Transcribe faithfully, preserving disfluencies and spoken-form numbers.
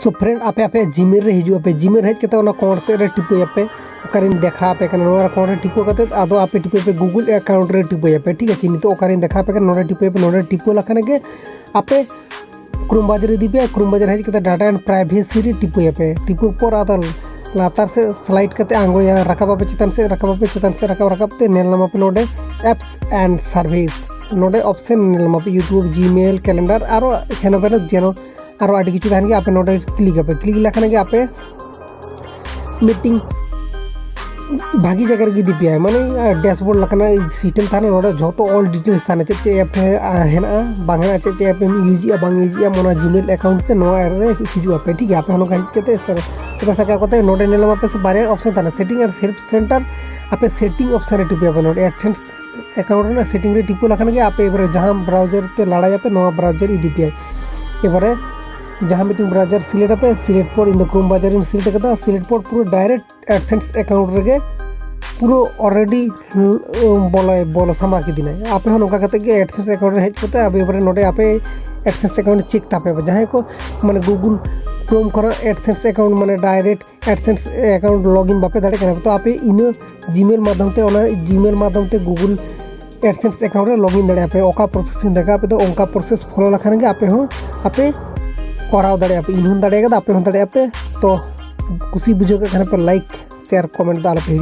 So friend, ᱟᱯᱮ ᱟᱯᱮ Gmail ᱨᱮ ᱦᱤᱡᱩᱜ ᱟᱯᱮ, Gmail ᱦᱮᱡ ᱠᱟᱛᱮ ᱚᱱᱟ ᱠᱚᱬ ᱥᱮᱫ ᱨᱮ ᱴᱤᱯᱟᱹᱭᱟᱯᱮ, ᱚᱠᱟᱨᱮᱧ ᱫᱮᱠᱷᱟᱣ ᱟᱯᱮ ᱠᱟᱱᱟ, ᱱᱚᱣᱟ ᱠᱚᱬ ᱨᱮ ᱴᱤᱯᱟᱹ ᱠᱟᱛᱮ ᱟᱫᱚ ᱟᱯᱮ ᱴᱤᱯᱟᱹᱭᱟᱯᱮ Google account ᱨᱮ ᱴᱤᱯᱟᱹᱭᱟᱯᱮ, ᱴᱷᱤᱠ ᱟᱪᱷᱮ? ᱱᱤᱛᱚᱜ ᱚᱠᱟᱨᱮᱧ ᱫᱮᱠᱷᱟᱣ ᱟᱯᱮ ᱠᱟᱱᱟ, ᱱᱚᱰᱮ ᱴᱤᱯᱟᱹᱭᱟᱯᱮ, ᱱᱚᱰᱮ ᱴᱤᱯᱟᱹ ᱞᱮᱠᱷᱟᱱ ᱜᱮ ᱟᱯᱮ Chrome browser ᱤᱫᱤ ᱯᱮ, Chrome browser ᱦᱮᱡ ᱠᱟᱛᱮ data and privacy ᱨᱮ ᱴᱤᱯᱟᱹᱭᱟᱯᱮ, ᱴᱤᱯᱟᱹ ᱯᱚᱨ ᱟᱫᱚ ᱞᱟᱛᱟᱨ ᱥᱮᱫ slide ᱠᱟᱛᱮ ᱟᱬᱜᱚᱭᱟ, ᱨᱟᱠᱟᱵ ᱟᱯᱮ ᱪᱮᱛᱟᱱ ᱥᱮᱫ, ᱨᱟᱠᱟᱵ ᱟᱯᱮ ᱪᱮᱛᱟᱱ ᱥᱮᱫ, ᱨᱟᱠᱟᱵ ᱨᱟᱠᱟᱵ ᱛᱮ ᱧᱮᱞ ᱧᱟᱢ ᱟᱯᱮ ᱱᱚᱰᱮ apps and service, ᱱᱚᱰᱮ option ᱧᱮᱞ ᱧᱟᱢ ᱟᱯᱮ YouTube, Gmail, calendar, ᱟᱨᱚ ᱦᱮᱱᱟ ᱯᱮᱱᱟ ᱡᱮᱱᱚ ᱟᱨᱚ ᱟᱹᱰᱤ ᱠᱤᱪᱷᱩ ᱛᱟᱦᱮᱱ ᱜᱮᱭᱟ, ᱟᱯᱮ ᱱᱚᱰᱮ click ᱟᱯᱮ, click ᱞᱮᱠᱷᱟᱱ ᱜᱮ ᱟᱯᱮ ᱢᱤᱫᱴᱤᱝ ᱵᱷᱟᱜᱤ ᱡᱟᱭᱜᱟ ᱨᱮᱜᱮ ᱤᱫᱤ ᱯᱮᱭᱟᱭ, ᱢᱟᱱᱮ dashboard ᱞᱮᱠᱟᱱᱟᱜ system ᱛᱟᱦᱮᱱᱟ, ᱱᱚᱰᱮ ᱡᱷᱚᱛᱚ all details ᱛᱟᱦᱮᱱᱟ, ᱪᱮᱫ ᱪᱮᱫ app ᱦᱮᱱᱟᱜᱼᱟ ᱵᱟᱝ ᱦᱮᱱᱟᱜᱼᱟ, ᱪᱮᱫ ᱪᱮᱫ app ᱮᱢ use ᱮᱜᱼᱟ ᱵᱟᱝ use ᱮᱜᱼᱟ, ᱚᱱᱟ Gmail account ᱛᱮ ᱱᱚᱣᱟ ᱨᱮ ᱦᱤᱡᱩᱜ ᱟᱯᱮ, ᱴᱷᱤᱠ ᱜᱮᱭᱟ? ᱟᱯᱮ ᱦᱚᱸ ᱱᱚᱝᱠᱟ ᱦᱮᱡ ᱠᱟᱛᱮ ᱥᱮ ᱥᱟᱠᱟ ᱠᱟᱛᱮ ᱱᱚᱰᱮ ᱧᱮᱞ ᱧᱟᱢ ᱟᱯᱮ ᱥᱮ ᱵᱟᱨᱭᱟ option ᱛᱟᱦᱮᱱᱟ, setting ᱟᱨ help center᱾ ᱟᱯᱮ setting option ᱨᱮ ᱴᱤᱯᱟᱹᱭᱟᱯᱮ, ᱱᱚᱰᱮ AdSense account ᱨᱮᱱᱟᱜ setting ᱨᱮ ᱴᱤᱯᱟᱹ ᱞᱮᱠᱷᱟᱱ ᱜᱮ ᱟᱯᱮ ᱮᱵᱟᱨᱮ ᱡᱟᱦᱟᱸ browser ᱛᱮ ᱞᱟᱲᱟᱭᱟᱯᱮ ᱱᱚᱣᱟ browser ᱤᱫᱤ ᱯᱮᱭᱟᱭ᱾ ᱮᱵᱟᱨᱮ ᱡᱟᱦᱟᱸ ᱢᱤᱫᱴᱤᱝ browser select ᱟᱯᱮ, select ᱯᱚᱨ ᱤᱧ ᱫᱚ Chrome browser ᱤᱧ select ᱠᱟᱫᱟ, select ᱯᱚᱨ ᱯᱩᱨᱟᱹ direct AdSense account ᱨᱮᱜᱮ ᱯᱩᱨᱟᱹ already ᱵᱚᱞᱚ ᱵᱚᱞᱚ ᱥᱟᱢᱟ ᱠᱮᱫᱤᱧᱟᱭ᱾ ᱟᱯᱮ ᱦᱚᱸ ᱱᱚᱝᱠᱟ ᱠᱟᱛᱮ ᱜᱮ AdSense account ᱨᱮ ᱦᱮᱡ ᱠᱟᱛᱮ ᱟᱯᱮ ᱮᱵᱟᱨᱮ ᱱᱚᱰᱮ ᱟᱯᱮ AdSense account check ᱛᱟᱯᱮ᱾ ᱡᱟᱦᱟᱸᱭ ᱠᱚ ᱢᱟᱱᱮ Google Chrome ᱠᱷᱚᱱᱟᱜ AdSense account ᱢᱟᱱᱮ direct AdSense account login ᱵᱟᱯᱮ ᱫᱟᱲᱮᱭᱟᱜ ᱠᱟᱱᱟ, ᱛᱚ ᱟᱯᱮ ᱤᱱᱟᱹ Gmail ᱢᱟᱫᱽᱫᱷᱚᱢ ᱛᱮ, ᱚᱱᱟ Gmail ᱢᱟᱫᱽᱫᱷᱚᱢ ᱛᱮ Google AdSense account ᱨᱮ login ᱫᱟᱲᱮᱭᱟᱜᱼᱟ ᱯᱮ᱾ ᱚᱠᱟ process ᱤᱧ ᱫᱮᱠᱷᱟᱣ ᱟᱯᱮ ᱫᱚ ᱚᱱᱠᱟ process follow ᱞᱮᱠᱷᱟᱱ ᱜᱮ ᱟᱯᱮ ᱦᱚᱸ ᱟᱯᱮ ᱠᱚᱨᱟᱣ ᱫᱟᱲᱮᱭᱟᱜᱼᱟ ᱯᱮ᱾ ᱤᱧ ᱦᱚᱸᱧ ᱫᱟᱲᱮᱭᱟᱜ ᱠᱟᱫᱟ, ᱟᱯᱮ ᱦᱚᱸ ᱫᱟᱲᱮᱭᱟᱜᱼᱟ ᱯᱮ᱾ ᱛᱚ ᱠᱩᱥᱤ ᱵᱩᱡᱷᱟᱹᱣ ᱠᱟᱜ ᱠᱷᱟᱱ ᱯᱮ like, share, comment ᱫᱚ ᱟᱞᱚ ᱯᱮ ᱦᱤᱲᱤᱧᱟ᱾